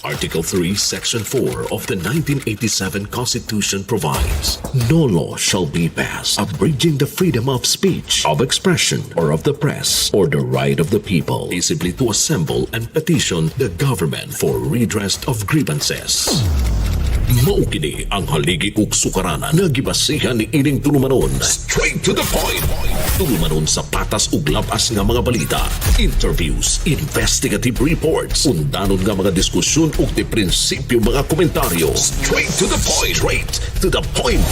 Article 3, Section 4 of the 1987 Constitution provides, "No law shall be passed abridging the freedom of speech, of expression, or of the press, or the right of the people peaceably to assemble and petition the government for redress of grievances." Mao kini ang haligi ug sukaranan nga gibasihan ni ining tulumanon. Straight to the point. Tulumanon sa patas ug labas nga mga balita, interviews, investigative reports, undanon nga mga diskusyon ug de prinsipyo mga komentaryo. Straight to the point. Straight to the point.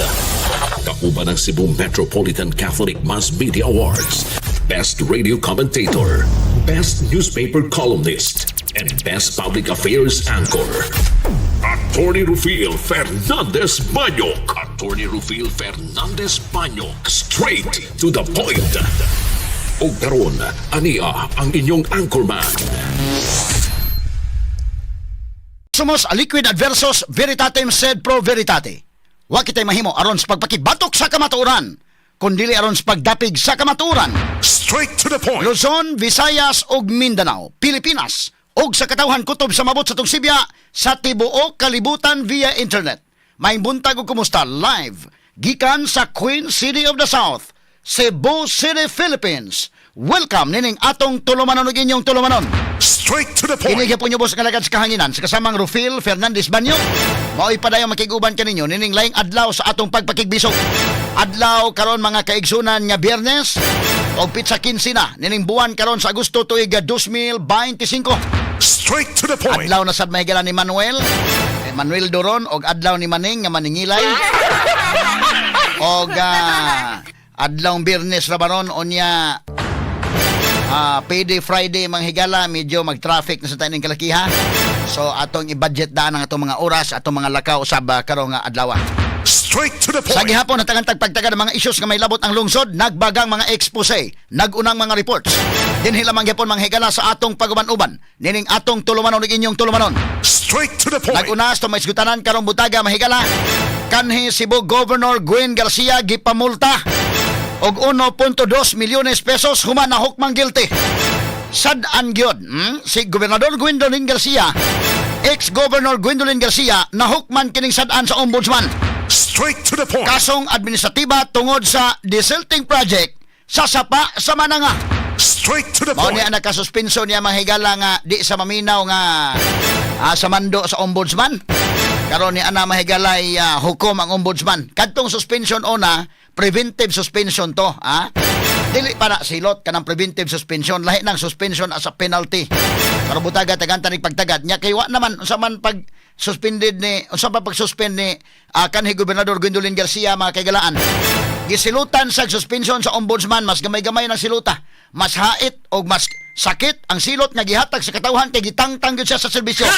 Kauban ang Cebu Metropolitan Catholic Mass Media Awards, Best Radio Commentator, Best Newspaper Columnist, and Best Public Affairs Anchor. Attorney Rufil Fernandez Banyok. Attorney Rufil Fernandez Banyok. Straight to the point. Og karon, ania ang inyong anchorman. Sumus aliquid adversus veritatem sed pro veritate. Wa kitay mahimo aron sa pagpakibatok sa kamatuoran, kundili aron sa pagdapig sa kamatuoran. Straight to the point. Luzon, Visayas ug Mindanao, Pilipinas ug sa katawhan kutob sa mabot sa tungsibya sa tibuok kalibutan via internet. Maayong buntag ug kumusta live gikan sa Queen City of the South, Cebu City, Philippines. Welcome nining atong tulumanon ug inyong tulumanon. Straight to the point. Kini gyapon niyo sa kalagad sa kahanginan sa kasamang Rufil Fernandez Banyo. Mao'y padayong makig-uban kaninyo nining laing adlaw sa atong pagpakigbisog. Adlaw karon, mga kaigsunan, nga Biyernes og pitsa 15 na nining buwan karon sa Agosto tuig 2025. Straight to the point. Adlaw na sad, mahigala, ni Manuel. Eh, Manuel Doron og adlaw ni Maning nga maningilay. Og adlaw Biyernes ra baron unya payday Friday, mga higala, medyo mag-traffic na sa taning kalakiha. So atong i-budget daan ang atong mga oras, atong mga lakaw usab karong nga adlaw. Straight to the Sa point. gihapon natagan pagtaga ng mga issues nga may labot ang lungsod, nagbagang mga expose, nagunang mga reports. Dinhi lamang gyapon, mga higala, sa atong paguban-uban nining atong tulumanon ug inyong tulumanon. Straight to the point. Nag-una sa maisgutanan karong butaga, mahigala, kanhi Cebu Governor Gwen Garcia gipamulta og 1.2 milyones pesos human nahukmang guilty. Sad-an gyud, Si Gobernador Gwendolyn Garcia, ex-Governor Gwendolyn Garcia, nahukman kining sad-an sa ombudsman. Straight to the point. Kasong administratiba tungod sa desilting project sa Sapa sa Mananga. Straight to the Mao point. niya nakasuspenso niya, mahigala, nga di sa maminaw nga sa mando sa ombudsman. Karon ni ana, mahigalay, hukom ang ombudsman. Kadtong suspension ona, preventive suspension to, ha? Dili para silot kanang preventive suspension, lahi ng suspension as a penalty. Karon butaga tagan tanig pagtagad nya kay wa naman unsa man pag suspended ni unsa pa pag suspend ni kanhi Gobernador Gwendolyn Garcia, mga kaigalaan. Gisilutan sa suspension sa ombudsman, mas gamay-gamay ng siluta. Mas hait og mas sakit ang silot nga gihatag sa katawhan kay gitangtang gyud siya sa serbisyo.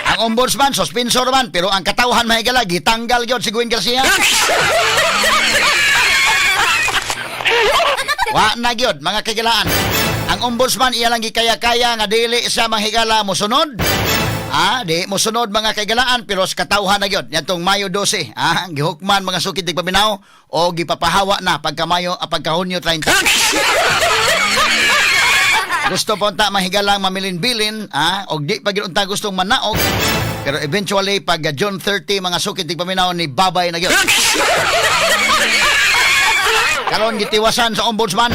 Ang ombudsman, suspensor man, pero ang katawhan, mahigala, gitanggal gyud si Gwen Garcia. Wa na gyud, mga kagilaan. Ang ombudsman iya lang gikaya-kaya nga dili siya, manghigala, mosunod. Di mosunod, mga kaigalaan, pero sa katawhan na gyud yatong Mayo 12, gihukman, mga sukid paminaw, o gipapahawa na pagka Mayo, pagka Hunyo 30. Gusto pa unta mahigalang mamilin-bilin, og di pa gyud unta gustong manaog. Pero eventually pag June 30, mga sukid paminaw, ni babay na gyud. Karon gitiwasan sa ombudsman.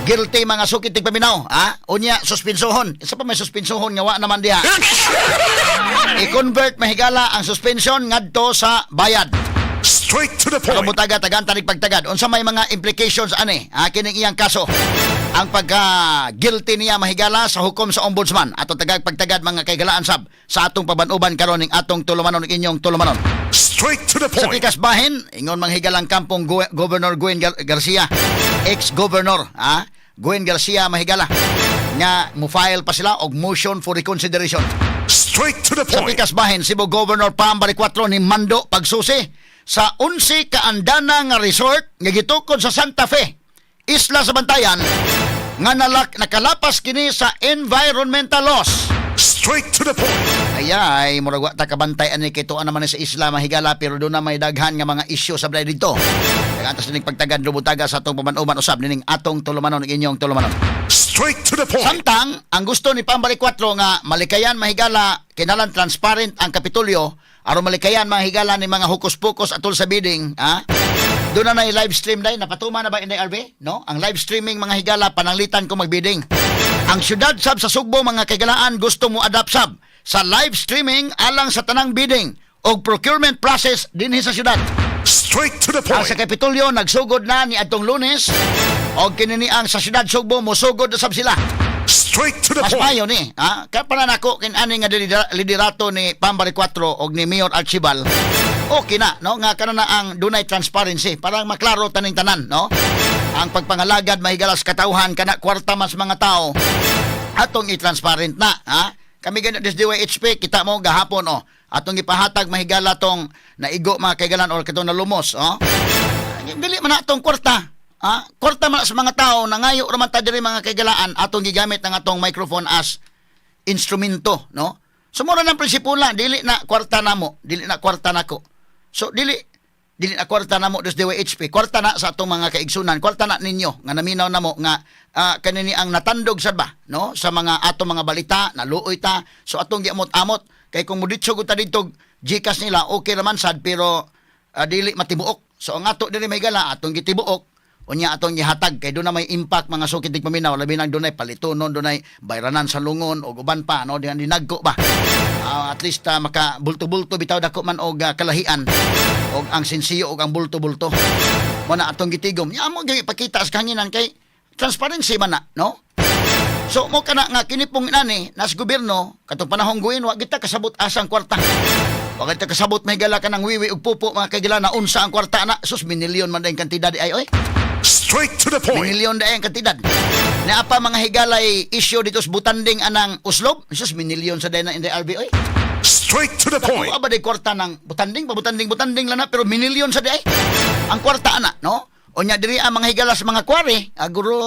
Guilty, mga sukit tigpaminaw, ha? Unya suspensohon. Isa pa may suspensohon nga wa naman diha. I-convert, mahigala, ang suspension ngadto sa bayad. Straight to the Pero point. butaga tagan tanig pagtagad. Unsa may mga implications ani? Ha, kining iyang kaso. Ang pagka guilty niya, mahigala, sa hukom sa ombudsman. Ato tagag pagtagad, mga kaigalaan sab, sa atong paban-uban karon ning atong tulumanon ug inyong tulumanon. Straight to the Sa point. pikas bahin, ingon manghigalang kampong Governor Gwen Garcia, ex-governor, ha? Gwen Garcia, mahigala, nga mo-file pa sila og motion for reconsideration. Straight to the Sa point. pikas bahin, Cebu Governor Pam Baricuatro ni mando pagsusi sa 11 kaandana nga resort nga gitukod sa Santa Fe, isla sa Bantayan, nga nakalapas kini sa environmental laws. Straight to the point. Ay, murag wa ta kabantay ani kay tuan naman ni sa isla, mahigala, pero doon na may daghan nga mga isyu sa balay dito. Tagantas nining pagtagad lubutaga sa atong paman-uban usab nining atong tulumanon ug inyong tulumanon. Straight Straight to the point. Samtang ang gusto ni Pam Baricuatro nga malikayan, mahigala, kinahanglan transparent ang Kapitolyo aron malikayan, mahigala, ni mga hocus-pocus atol sa bidding, ha? Doon na na live stream dai, napatuma na ba, Inday RB? No? Ang live streaming, mga higala, pananglitan ko magbidding. Ang syudad sab sa Sugbo, mga kaigalaan, gusto mo adapt sab sa live streaming alang sa tanang bidding og procurement process dinhi sa syudad. Straight to the Ang sa point. Kapitolyo nagsugod na ni adtong Lunes og kini ni ang sa syudad Sugbo mosugod na sab sila. Straight to the Mas point. maayo ni, ha? Kaya para nako kin ani nga liderato ni Pam Baricuatro og ni Mayor Archibald. Okay na, no? Nga kana na ang dunay transparency para maklaro taning tanan, no? Ang pagpangalagad, mahigalas, katawhan kana kwarta mas mga tao atong i-transparent na, ha? Kami ganyan des DYHP, kita mo gahapon, oh. Atong ipahatag, mahigala, tong naigo, mga kaigalan, or katong nalumos, oh. Dili man na atong kwarta. Ha? Kwarta man na sa mga tao, nangayo raman ta diri, mga kaigalaan, atong gigamit ang atong microphone as instrumento, no? So mura ng prinsipo lang, dili na kwarta namo, dili na kwarta nako. So dili dili na kwarta namo dos DYHP, kwarta na sa atong mga kaigsunan, kwarta na ninyo nga naminaw namo nga kanini ang natandog sad ba, no? Sa mga atong mga balita, naluoy ta. So atong giamot-amot kay kung muditso gud ta didto GCash nila, okay raman sad pero dili matibuok. So ang ato diri may gala atong gitibuok, unya atong gihatag kay doon na may impact, mga sukit paminaw, labi nang dunay palitonon, dunay bayranan sa lungon og uban pa, no, diyan dinagko ba. At least maka bulto-bulto bitaw, dako man og kalahian og ang sinsiyo og ang bulto-bulto mo na atong gitigom. Nya amo gyud ipakita sa kahanginan kay transparency man na, no? So mo kana nga kini pong inani nas gobyerno katong panahong guin, wa kita kasabot asang kwarta. Wa kita kasabot, may gala ka ng wiwi ug pupo, mga kagila, na unsa ang kwarta na. Sus, minilyon man ang kantidad ay oy. Straight to the point. Minilyon dahil ang kantidad. Naa pa, mga higalay, issue dito sa butanding anang Oslob. Sus, minilyon sa dahil na in the RB oy. Straight to the point. Kuha ba day kwarta ng butanding, pabutanding, butanding lang na, pero minilyon sa day. Ang kwarta ana, no? O nya diri ang mga higala sa mga kwari, aguro.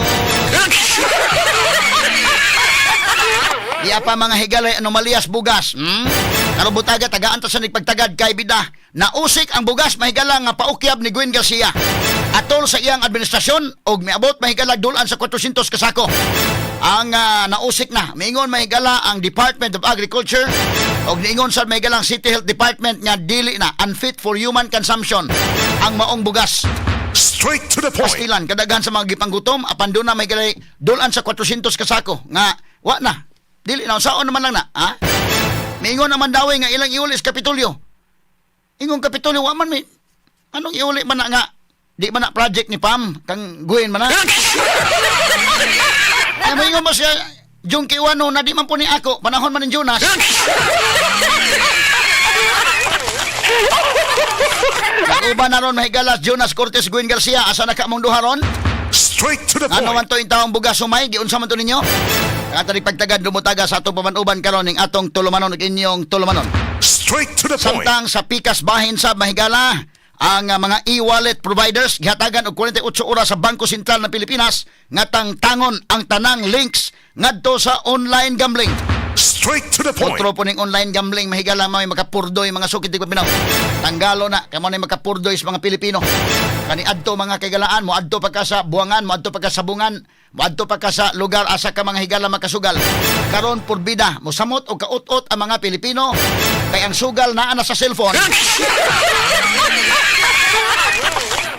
Iya pa, mga higalay, anomaliyas bugas. Karon butaga tagaan ta sa nagpagtagad kay bida. Nausik ang bugas, mahigala, nga paukyab ni Gwen Garcia atol sa iyang administrasyon og miabot, mahigala, dulan sa 400 kasako ang nausik na. Miingon, mahigala, ang Department of Agriculture og niingon sa, mahigala, ang City Health Department nga dili na unfit for human consumption ang maong bugas. Straight to the point. Pastilan kadaghan sa mga gipanggutom apan doon na may galay dulan sa 400 kasako nga wa na, dili na saon naman lang na, ha. Miingon naman daw nga ilang iuli sa Kapitolyo. Ingon Kapitolyo, wa man may anong iuli man na nga di man na project ni Pam kang guhin man na. Ay, maingon ba siya Jung Kiwano na di man po ni ako panahon man ni Jonas. Nag-uban na ron, mahigalas, Jonas Cortez Gwen Garcia, asa na ka mong duha ron? Straight to the Ano man point. to yung taong bugas sumay, giunsa man to ninyo? Ang atong pagtagad lumutaga sa atong pamanuban karon ning atong tulumanon ug inyong tulumanon. Straight to the point. Samtang sa pikas bahin sa, mahigala, ang mga e-wallet providers gihatagan og 48 oras sa Bangko Sentral ng Pilipinas nga tangtangon ang tanang links ngadto sa online gambling. Straight to the point. Otro po ning online gambling, mahigala, may makapurdoy, mga sukit di paminaw. Tanggalo na kamo na makapurdoy sa mga Pilipino. Kani adto, mga kaigalaan, mo adto pa ka sa buwangan, mo adto pa ka sa bungan, mo adto pa ka sa lugar asa ka, mga higala, makasugal. Karon purbida, mosamot og kaut-ot ang mga Pilipino kay ang sugal naa na sa cellphone.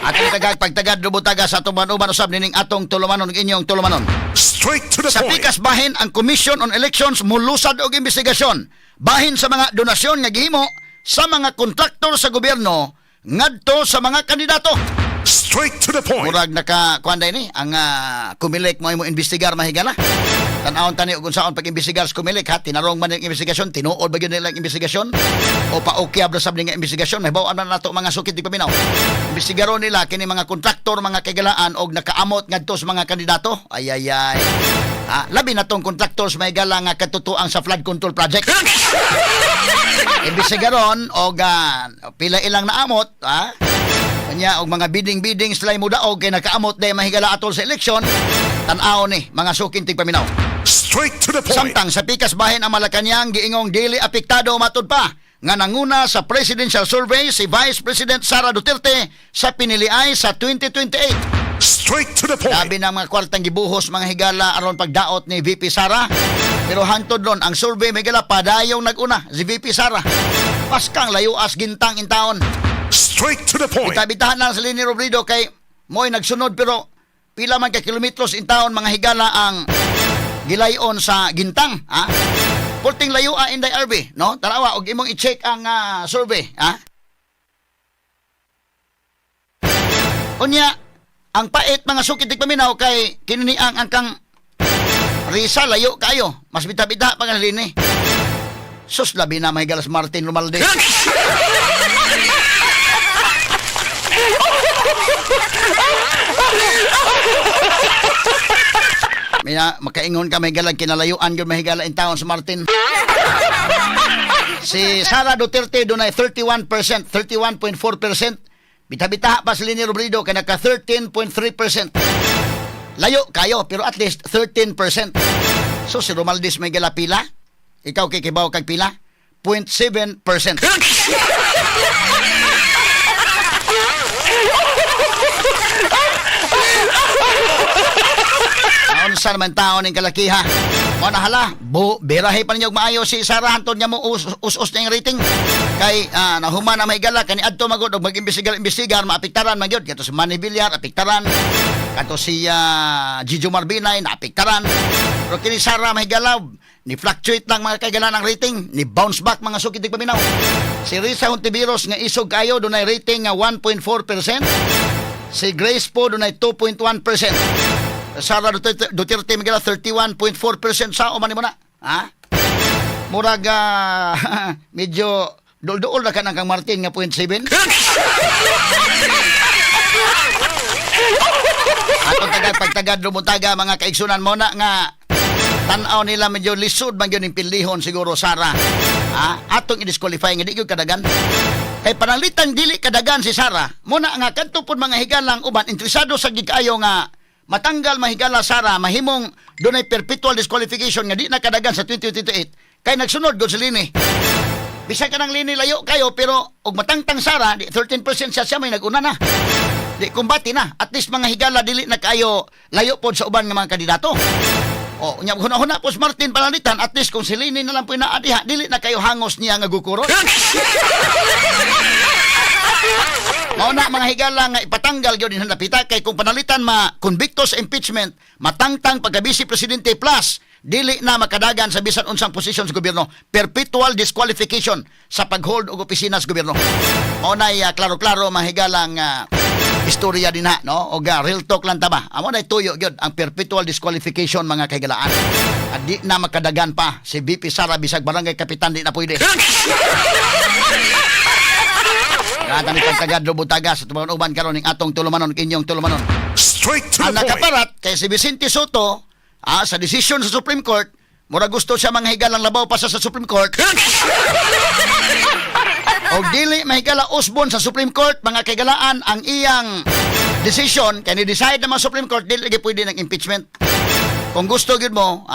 Atong tagag pagtagad lubutaga sa atong uban usab nining atong tulumanon ug inyong tulumanon. Straight to the Sa point. pikas bahin, ang Commission on Elections mulusad og investigasyon bahin sa mga donasyon nga gihimo sa mga kontraktor sa gobyerno ngadto sa mga kandidato. Straight to the point. Murag naka kuan day ni ang Comelec mo imo investigar, mahigala. Tan-awon tani og unsaon pag-imbestigar sa Comelec, ha, tinarong man ang investigasyon, tinuod ba gyud nila ang investigasyon o paukyab ra sab ni nga investigasyon, mahibaw man nato, mga sukit di paminaw. Investigaron nila kini mga kontraktor, mga kaigalaan, og nakaamot ngadto sa mga kandidato. Ay ay ay. Ah, labi na tong kontraktor sa mahigala nga katutuang sa flood control project. Imbestigaron og pila ilang naamot, ha? Kanya og mga bidding-bidding sila mo daog kay nakaamot day, mahigala, atol sa eleksyon. Tan-aw ni, mga suking tigpaminaw. Straight to the point. Samtang sa pikas bahin, ang Malacañang giingong dili apektado matud pa nga nanguna sa presidential survey si Vice President Sara Duterte sa piniliay sa 2028. Straight to the point. Grabe na mga kwartang gibuhos, mga higala, aron pagdaot ni VP Sara. Pero hantod ron, ang survey, mga higala, padayong naguna si VP Sara. Paskang layuas Gintang intaon. Straight to the point. Bita-bitahan lang sa Leni Robredo kay mo'y nagsunod, pero pila man ka kilometros intaon, mga higala, ang gilayon sa Gintang, ha? Pulting layo a, Inday RB, no? Tarawa og imong i-check ang survey, ha? Unya, ang pait, mga sukit paminaw, kay kini ang kang Risa layo kayo. Mas bita-bita pa nga Leni. Sus, labi na, mga higala, Martin Romualdez. Mina, makaingon ka, may galag kinalayuan gyud, mahigala in taon sa Martin. Si Sara Duterte dunay 31%, 31.4%. Bita-bita pa si Leni Robredo kay naka 13.3%. Layo kayo pero at least 13%. So si Romualdez, may gala, pila? Ikaw kay kibaw kag pila? 0.7%. Unsa naman taon ning kalakiha? Mo na hala, bu birahe pa ninyo og maayo si Sara hantod nga mo us-us na yung rating. Kay nahuman na may gala kani adto magud og mag-imbestigar imbestigar, maapektaran man gyud kato si Manny Villar, apektaran kato si Gijo Marbinay, naapektaran. Pero kini Sara, may galaw ni fluctuate lang, mga kaigala, ng rating, ni bounce back, mga sukit paminaw. Si Risa Hontiveros nga isog kayo dunay rating nga 1.4%. Si Grace Poe dunay 2.1%. Sara Duterte Miguel 31.4% sa man mo na. Ha? Murag medyo dul-duol na ka ng kang Martin nga 0.7. Atong tagad pagtagad lumutaga, mga kaigsunan, mo na nga tan-aw nila medyo lisod man gyud ning pildihon siguro Sara. Ha? Atong i-disqualify nga di gyud kadagan. Kay pananglitan dili kadagan si Sara, mo na nga kadto pod, mga higalang uban interesado sa gid kaayo nga matanggal, mahigala, Sara, mahimong dunay perpetual disqualification nga di na kadagan sa 2028 kay nagsunod gud si Leni. Bisan ka ng Leni layo kayo pero og matangtang Sara, di 13% siya, siya may naguna na. Di kumbati na. At least, mga higala, dili na kayo layo pod sa uban nga mga kandidato. O, unya huna-huna po si Martin panalitan, at least kung si Leni na lang po naa diha, dili na kayo hangos niya nga gukuro. Mao na, mga higala, nga ipatanggal gyud din napita kay kung panalitan ma convicto sa impeachment, matangtang pagka vice presidente plus dili na makadagan sa bisan unsang posisyon sa gobyerno, perpetual disqualification sa pag-hold og opisina sa gobyerno. Mao na klaro-klaro, mga higalang istorya din ha, no? Og real talk lang ta ba. Amo na tuyo gyud ang perpetual disqualification, mga kahigalaan. At di na makadagan pa si VP Sara, bisag barangay kapitan di na pwede. Kata ni pagtagad lubutaga sa tubangan uban karon ning atong tulumanon, kinyong tulumanon. Straight to the Ang point. nakaparat kay si Vicente Sotto sa decision sa Supreme Court, mura gusto siya, mga higalang, labaw pa sa Supreme Court. O dili, mahigala, usbon sa Supreme Court, mga kaigalaan, ang iyang decision kay ni decide naman Supreme Court dili lagi pwede ng impeachment. Kung gusto gyud mo,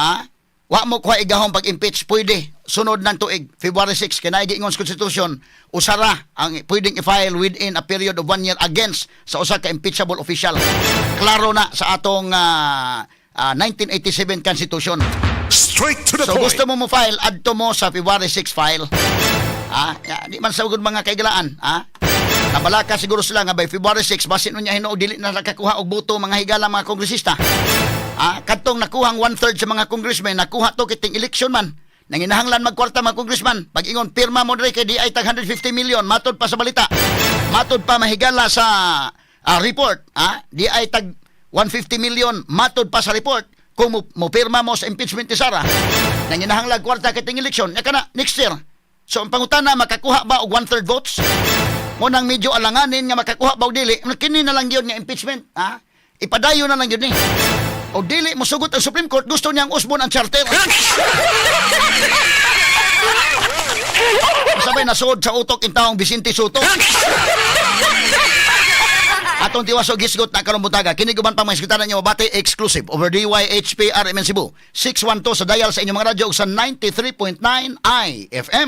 wa mo kuha igahong pag-impeach, pwede sunod ng tuig, February 6, kay naay giingon sa Constitution, usara ang pwedeng i-file within a period of one year against sa usa ka impeachable official. Klaro na sa atong 1987 Constitution. Straight to the So point. gusto mo mo file, adto mo sa February 6 file. Ya, di man sa ugod, mga kaigalaan, ah. Nabalaka siguro sila nga by February 6 basin unya hinuog dili na nakakuha og boto, mga higala, mga kongresista. Kadtong nakuhang one-third sa mga congressmen, nakuha to kiting election man. Nanginahanglan magkwarta mga congressman. Pag ingon pirma mo diri kay di ay tag 150 million, matod pa sa balita. Matod pa, mahigala, sa report, di ay tag 150 million matod pa sa report kung mo pirma mo sa impeachment ni Sara. Nanginahanglan kwarta kiting election, nya kana next year. So ang pangutana, makakuha ba og one-third votes? Mo nang medyo alanganin nga makakuha ba og dili. Kini na lang gyud nga impeachment, ha? Ipadayon na lang gyud ni. O dili mosugot ang Supreme Court, gusto niyang usbon ang charter. Sabay nasuod sa utok in taong Vicente Sotto. Atong tiwas og hisgot na karong buntaga. Kini guban pang mga isgutanan niyo mabati exclusive over DYHP RMN Cebu. 612 sa dial sa inyong mga radyo ug sa 93.9 IFM.